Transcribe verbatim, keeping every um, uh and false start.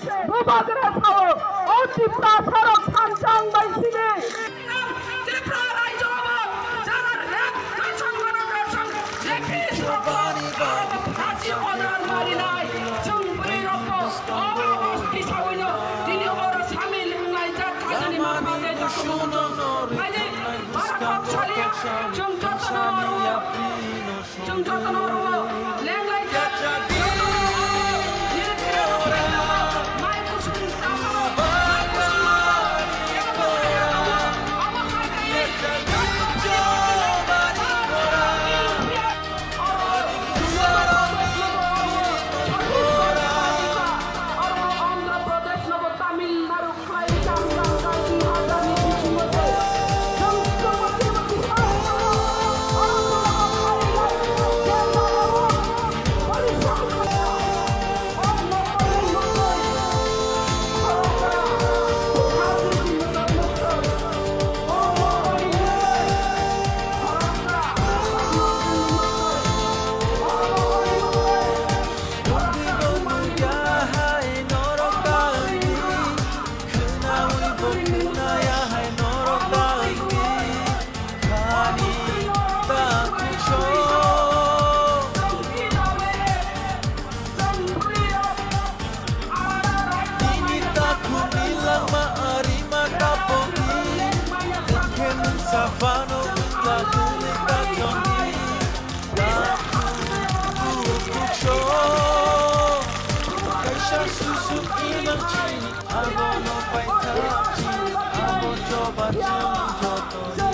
Bubagra sao, o Tiprasarok thansa wng bai sini. Tripura rajyo bo jara rek kaisang mano kaisang jeki soklo aro bo phaji order marinai chwng bwrwi rokbo obo osti sawi no tini oro samil wngnai jak khajani ma phatai takhumung no. Phaidi bara kok salia chwng jotono oro. Chwng jotono rwo, lenglai kha. Jotono rwo, nini phirano khaina, mai kusung tangmano, mai kusung tangmano, abo hai kaiwi, jotono rwo, oro, oro, Andhra Pradesh nobo, Tamil Nadu. Khwnaui bo khwnaya hai norok dagdi thani takhuk sok. Nini takhukni langma arima kapokdi, hwnkhe nwng saphano wngla hwnwi kachokdi. Takhuk bukhuk sok, kaisa susuk imang chini. Abono paithak chini, abo choba chwng joto ni